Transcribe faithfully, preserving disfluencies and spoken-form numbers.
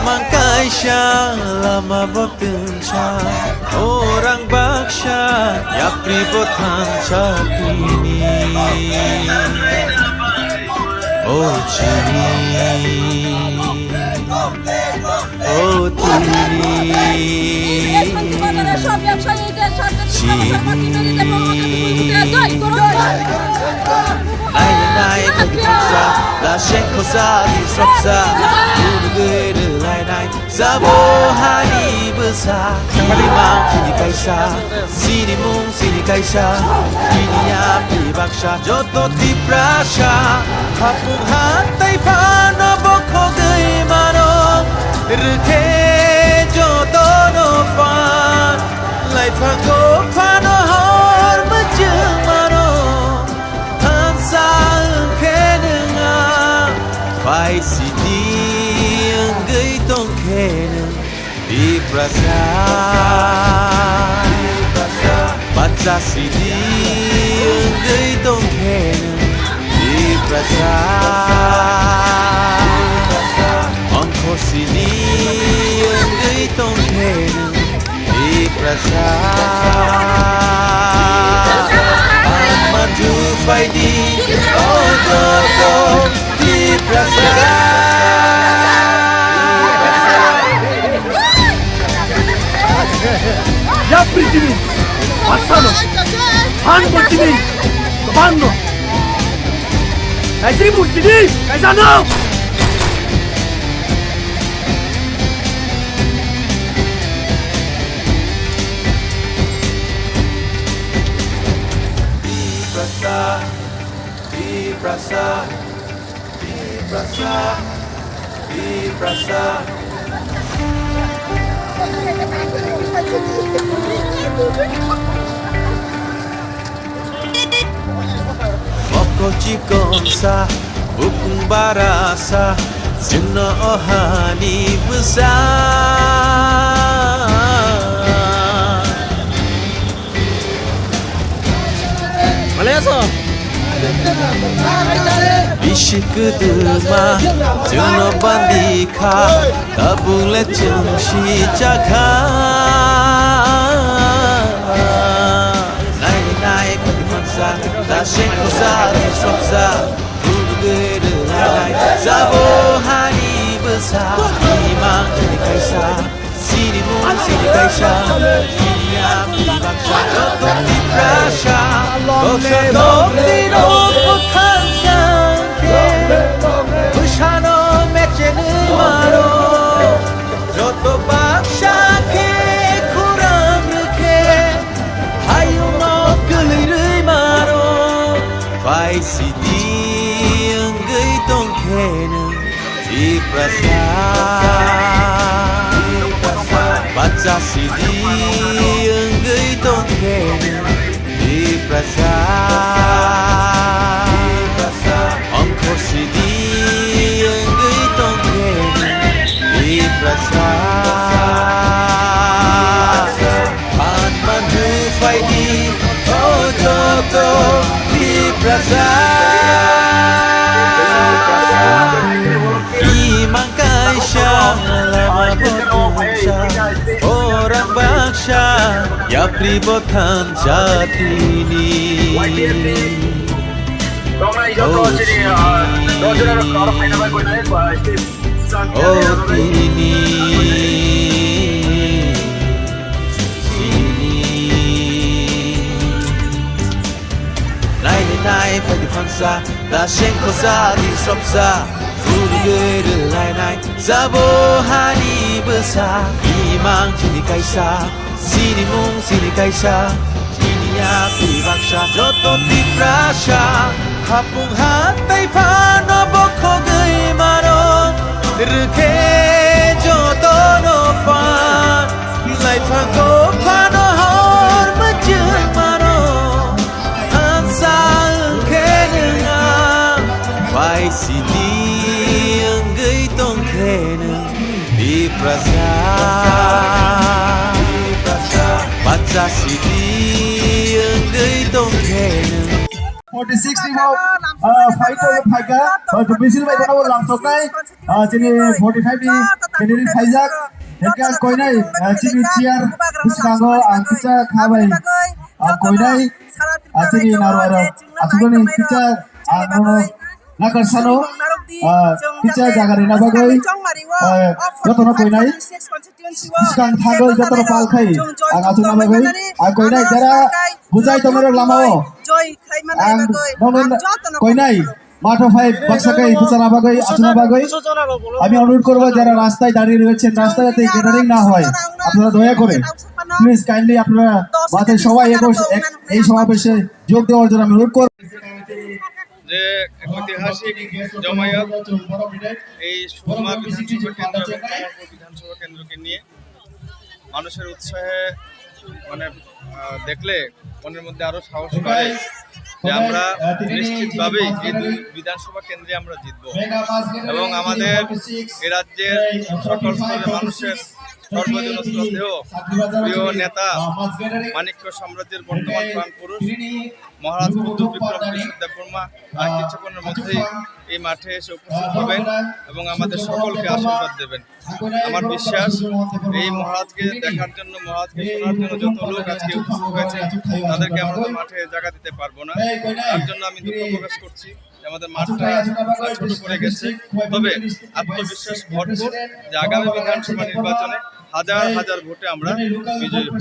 Mang kaisa lama bo twnsa, orang baksa yapri bo thansa tini. O chini, o tini. Chini. Nai nai nai, kaki paksa, da seng khosa, di sroksa, urugui rwlai nai, sabo hani bwsa, chini mang chini kaisa, chini mung chini kaisa, chini yapri baksa, joto Tiprasa, hapung hatai phano bokhogwi mano, rwkhe jotono phan, laiphango phano hor mwchwng mano. Thansa wngkhe nwng ang, pai sidi wngwi tongkhe nwng Tiprasa. Bacha sidi wngwi tongkhe nwng Tiprasa. Ongkho sidi wngwi tongkhe nwng Tiprasa. Ang manju phaidi, o joto Tiprasa. Yapri chini, baksano, phan bo chini, kwbangno. Kaisa bo chini, kaisa no. Tiprasa, Tiprasa, Tiprasa, Tiprasa. Mokol chikonsa, bukung barasa, chwngno o hani bwsa. Bisi kwdwma, chwngno bandi kha, tabuk le chwng si chakha. Nai nai, khati phansa, da seng khosa, di sopsa, phulugwi rwlai, sabo hani bwsa, imang chini kaisa, sini mung sini kaisa, chini yapri baksa, joto Tiprasa, baksa tongni rok bwkhang sangkhe, bwsano mechenwi maro, joto baksa khe khurang rwkhe, hayungno kwlwi rwi maro, pai sidi wngwi tongkhe nwng Tiprasa. Bacha sidi wngwi tongkhe nwng Tiprasa. Ongkho sidi wngwi tongkhe nwng Tiprasa. Phan manwi phaidi, o joto Tiprasa. Imang kaisa, lama bo tungsa, orang baksa, yapri bo thansa tini. O chini. O tini. Chini. Nai nai nai, phaidi phansa, da seng khosa, di sopsa, phulugwi rwlai nai, sabo hani bwsa, imang chini kaisa, sini mung sini kaisa, chini yapri baksa, joto Tiprasa, hapung hatai phano bokhogwi mano, rwkhe jotono phan, laiphango phano hor mwchwng mano. Thansa wngkhe nwng ang, pai sidi wngwi tongkhe nwng Tiprasa. Bacha sidi wngwi tongkhe nwng Forty six ni bo, ah, fight o phaikha, ah, misil bai bono lamsoknai, ah, chini forty five ni candidate phaijak, hingkhe koinai, ah, chini chair bwskango ang kisa kha bai, ah, koinai, ah, chini narwaro aswkni kisa ang nono nakar sano, ah, kisa jaga rina bagwi, ah, jotono koinai. Bwskang thangwi jotono pal khai ang achukna bagwi ang koinai jara bujai tongmani lama o ang nono koinai matho phai baksa khai bwchana bagwi achukna bagwi আমি অনুরোধ করবো যারা রাস্তায় দাঁড়িয়ে রয়েছেন রাস্তা যাতে গ্যাদারিং না হয় আপনারা দয়া করে প্লিজ কাইন্ডলি আপনারা মাঠে সবাই একস- এক- এই সমাবেশে যোগ দেওয়ার জন্য আমি অনুরোধ করবো। যে এক ঐতিহাসিক জমায়েত এই সুরমা বিধানসভা কেন্দ্র এবং কমলপুর বিধানসভা কেন্দ্রকে নিয়ে মানুষের উৎসাহে মানে আহ, দেখলে মনের মধ্যে আরো সাহস বাড়ে যে আমরা নিশ্চিতভাবেই এই দুই বিধানসভা কেন্দ্রে আমরা জিতব এবং আমাদের এই রাজ্যের সকল স্তরের মানুষের সর্বজন শ্রদ্ধেয় প্রিয় নেতা মাণিক্য সাম্রাজ্যের বর্তমান প্রাণ পুরুষ মহারাজ প্রদ্যোত বিক্রম কিশোর দেববর্মা আর কিছুক্ষণের মধ্যেই এই মাঠে এসে উপস্থিত হবেন এবং আমাদের সকলকে আশীর্বাদ দেবেন। আমার বিশ্বাস এই মহারাজকে দেখার জন্য, মহারাজকে শোনার জন্য যত লোক আজকে উপস্থিত হয়েছে, তাদেরকে আমরা তো মাঠে জায়গা দিতে পারবো না। তার জন্য আমি দুঃখ প্রকাশ করছি যে আমাদের মাঠটা ছোট পড়ে গেছে। তবে আত্মবিশ্বাস ভরপুর যে আগামী বিধানসভা নির্বাচনে হাজার হাজার ভোটে আমরা বিজয়ী হব।